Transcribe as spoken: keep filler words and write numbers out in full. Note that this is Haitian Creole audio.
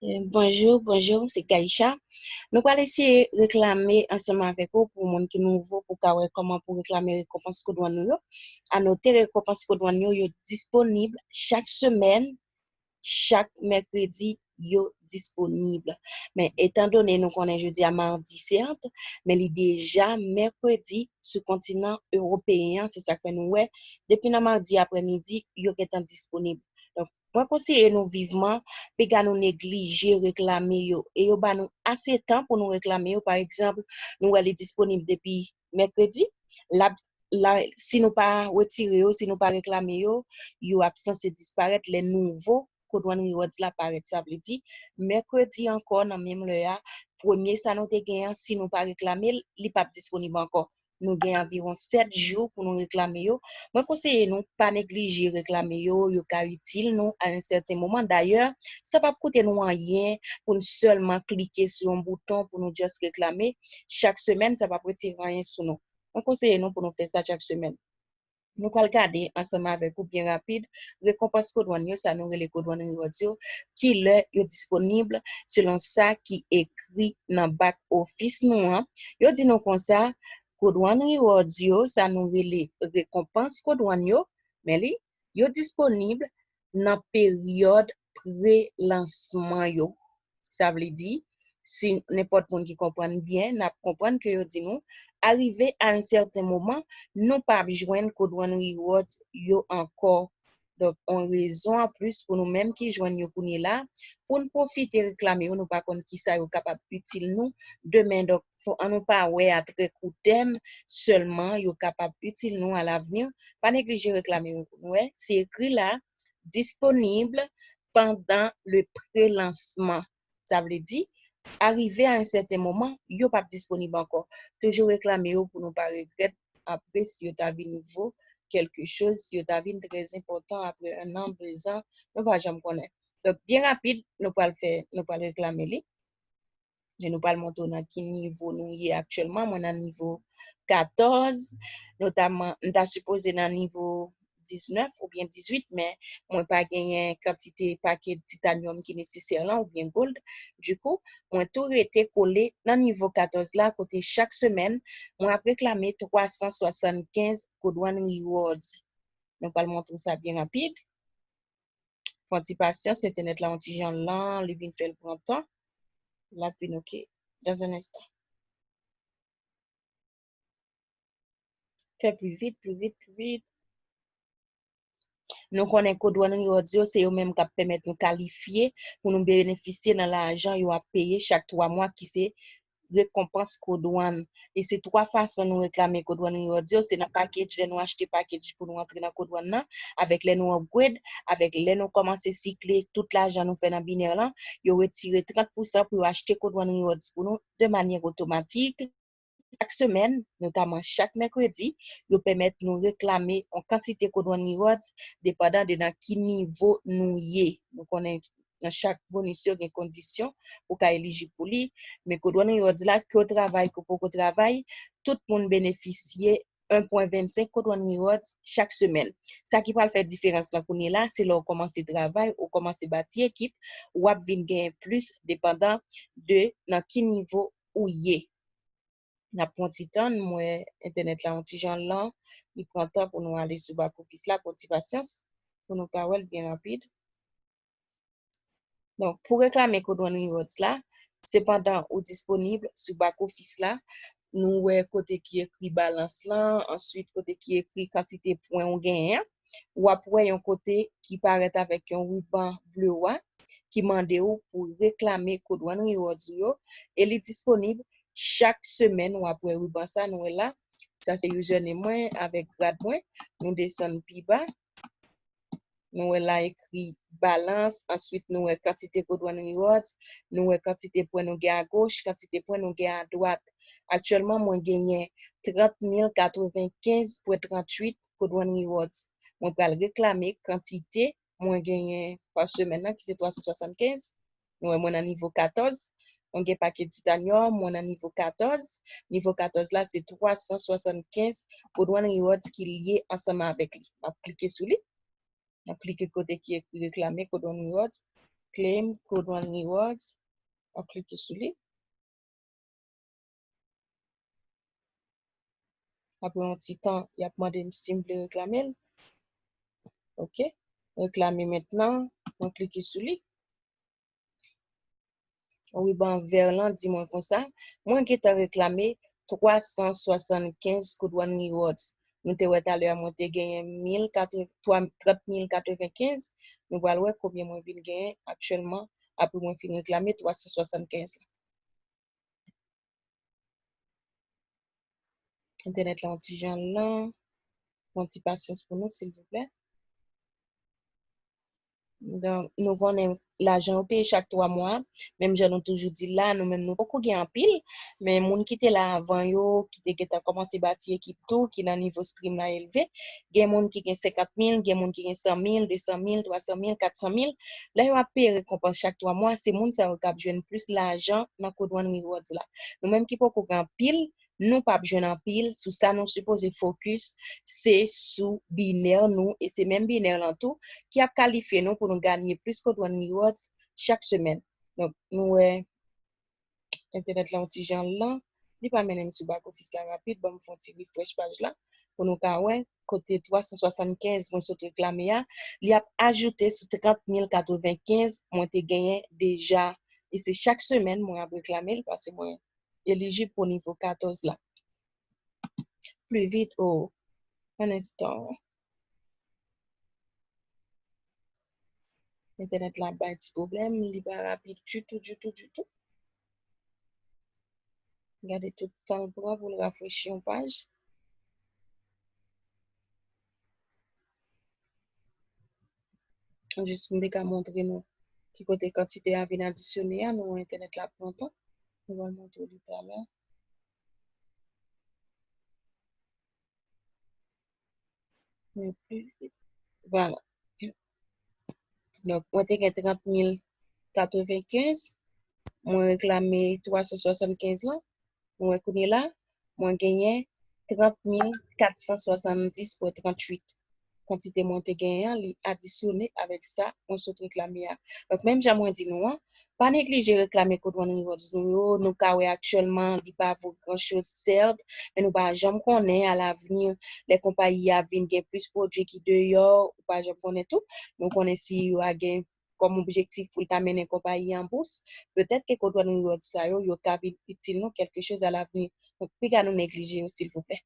Eh, bonjou, bonjou, se Gaïcha. Nou pral eseye reklame ansanm avèk ou pou moun ki nouvo, pou ka wè kòman pou reklame rekonpans Code One nou yo. A note, rekonpans Code One yo, yo disponib chak semèn, chak mèkredi, yo disponib. Men etan done nou konnen jodi a madi, sèt, men li deja mèkredi sou kontinan ewopeyen an, se sa k fè nou wè, depi nan madi aprèmidi, yo gentan disponib. Donk, mwen konseye nou vivman, piga nou neglije reklame yo. E yo ba nou ase tan pou nou reklame yo. Pa egzanp, nou wè li disponib depi mèkredi. L ap, la, si nou pa retire yo, si nou pa reklame yo, yo ap sanse disparèt lè nouvo Code One Rewards la parèt. Sa vle di, mèkredi ankò nan menm lè a, premye sa nou te gen an, si nou pa reklame l, li p ap disponib ankò. Nou gen anviwon sèt jou pou nou reklame yo. Mwen konseye nou pa neglije reklame yo, yo ka itil nou a yon sèten moman. Dayè, sa p ap koute nou anyen pou n sèlman klike sou yon bouton pou nou just reklame. Chak semèn, sa p ap retire anyen sou nou. Mwen konseye nou pou nou fè sa chak semèn. Nou pral gade ansanm avèk ou byen rapid rekonpans Code One yo, sa nou rele Code One Rewards yo, kilè yo disponib selon sa ki ekri nan back office nou an. Yo di nou konsa, Code One Rewards yo, sa nou rele rekonpans Code One yo, men li, yo disponib nan peryòd pre-lansman yo. Sa vle di, si nenpòt moun ki konprann byen, n ap konprann ke yo di nou, arive a yon sèten moman, nou p ap jwenn Code One Rewards yo ankò. Donk, yon rezon anplis pou nou menm ki jwenn yo kounye la, pou n pwofite reklame yo, nou pa konn kisa yo kapab itil nou demen. Donk, fò, ann nou pa wè a trè kou tèm sèlman, yo kapab itil nou alavni. Pa neglije reklame yo. Nou wè, se ekri la, disponib pandan le pre-lansman. Sa vle di, arive a yon sèten moman, yo p ap disponib ankò. Toujou reklame yo pou nou pa regrèt apre si yo ta vin vo kèlke choz, si yo ta vin trè enpòtan apre en an, de zan, nou pa janm konnen. Donk, byen rapid, nou pral fè, nou pral reklame li. E nou pral montre w nan ki nivo nou ye aktyèlman. Mwen nan nivo katòz, notaman, m ta sipoze nan nivo diznèf oubyen dizuit, men mwen pa genyen kantite pake titanyòm ki nesesè lan oubyen gold. Dikou, mwen tou rete kole nan nivo katòz la, kote chak semèn, mwen ap reklame twa san swasannkenz Code One Rewards. Nou pral montre w sa byen rapid. Fè yon ti pasyans, entènèt la yon ti jan lan, li vin fè l pran tan. L ap vin oke dans un instant. Fè pli vit, pli vit, pli vit. Nou konnen Code One Rewards yo, se yo menm k ap pèmèt nou kalifye pou nou benefisye nan lajan yo ap peye chak twa mwa, ki se rekonpans Code One. E se twa fason nou reklame Code One Rewards yo. Se nan package, lè nou achte package pou nou antre nan Code One nan, avèk lè nou upgrade, avèk lè nou kòmanse sikle tout lajan nou fè nan binè lan, yo retire trant pousan pou yo achte Code One Rewards pou nou de manyè otomatik. Chak semèn, notaman chak mèkredi, yo pèmèt nou reklame yon kantite Code One Rewards, depandan de nan ki nivo nou ye. Nou konnen nan chak bonis yo gen kondisyon ou ka elijib pou li. Men Code One Rewards la, ke w travay, ke w poko travay, tout moun benefisye en pwen vennsenk Code One Rewards chak semèn. Sa ki pral fè diferans lan kounye la, se lè w kòmanse travay, ou kòmanse bati ekip, w ap vin genyen plis depandan de nan ki nivo ou ye. N ap pran ti tan, m wè entènèt la yon ti jan lan, li pran tan pou nou ale sou back office la, pran ti pasyans pou nou ka wè l byen rapid. Donk, pou reklame Code One Rewards la, se pandan ou disponib sou back office la, nou wè kote ki ekri balans lan, answit kote ki ekri kantite pwen ou genyen an. W ap wè yon kote ki parèt avèk yon riban ble wa ki mande w pou reklame Code One Rewards ou yo, e li disponib chak semèn. W ap wè riban sa, nou wè la. Sa se username mwen avèk grad mwen. Nou desann pi ba. Nou wè la ekri balans, answit nou wè kantite Code One Rewards, nou wè kantite pwen nou gen agoch, kantite pwen nou gen adwat. Aktyèlman, mwen genyen trant mil katrevenkenz pwen tranntuit Code One Rewards. Mwen pral reklame kantite mwen genyen pa semèn nan, ki se twa san swasannkenz. Nou wè mwen nan nivo katòz. Mwen gen pake titanyòm, mwen nan nivo katòz. Nivo katòz la, se twa san swasannkenz Code One Rewards ki lye ansanm avèk li. M ap klike sou li. M ap klike kote ki ekri reklame Code One Rewards. Claim Code One Rewards. Mwen klike sou li. Apre yon ti tan, y ap mande m si m vle reklame l. Ok. Reklame mentnan. Mwen klike sou li. Riban vè lan di mwen konsa, mwen gentan reklame twa san swasannkenz Code One Rewards. Nou te wè talè a, mwen te genyen mil katreven, trant mil katrevenkenz. Nou pral wè konbyen mwen vin genyen aktyèlman apre mwen fin reklame twa san swasannkenz la. Entènèt la yon ti jan lan. Yon ti pasyans pou nou, silvouplè. Donk, nou konnen lajan yo peye chak twa mwa. Menm jan nou toujou di la, nou menm nou poko gen anpil. Men moun ki te la avan yo, ki te gentan kòmanse bati ekip tou, ki nan nivo stream la elve, gen moun ki gen senkant mil, gen moun ki gen san mil, de san mil, twa san mil, kat san mil. Lè yo ap peye rekonpans chak twa mwa, se moun sa yo k ap jwenn plis lajan nan Code One Rewards la. Nou menm ki poko gen anpil, nou p ap jwenn anpil. Sou sa nou sipoze fokis, se sou binè nou, e se menm binè lan tou ki ap kalifye nou pou nou ganye plis Code One Rewards chak semèn. Donk, nou wè entènèt la yon ti jan lan, li pa mennen m sou back office la rapid, ban m fè yon ti refresh paj la, pou nou ka wè kote twa san swasannkenz mwen sot reklame a, li ap ajoute sou trant mil katrevenkenz mwen te genyen deja. E se chak semèn mwen ap reklame l, paske mwen elijib pou nivo katòz la. Pli vit, o, yon enstan. Entènèt la bay ti pwoblèm, li pa rapid ditou, ditou, ditou. Gade tout tan l pran pou l rafrechi yon paj. Jis pou m te ka montre nou ki kote kantite a vin adisyone a, nou wè entènèt la pran tan. Nou va montre w li talè. Men pli vit. Vwala. Donk, mwen te gen trant mil katrevenkenz, mwen reklame twa san swasannkenz lan, mwen kounye la, mwen genyen trant mil kat san swasanndis pwen tranntuit. Kantite mwen te genyen an, li adisyone avèk sa mwen sot reklame a. Donk, menm jan mwen di nou an, pa neglije reklame Code One Rewards nou yo. Nou ka wè aktyèlman, li pa vo gran choz, sèt, men nou pa janm konnen alavni, lè konpayi a vin gen plis pwodui ki deyò, ou pa janm konnen tou. Nou konnen si yo a gen kòm objektif pou l ka mennen konpayi an bous, petèt ke Code One Rewards sa yo, yo ka vin itil nou kèlke choz alavni. Donk, piga nou neglije yo, silvouplè.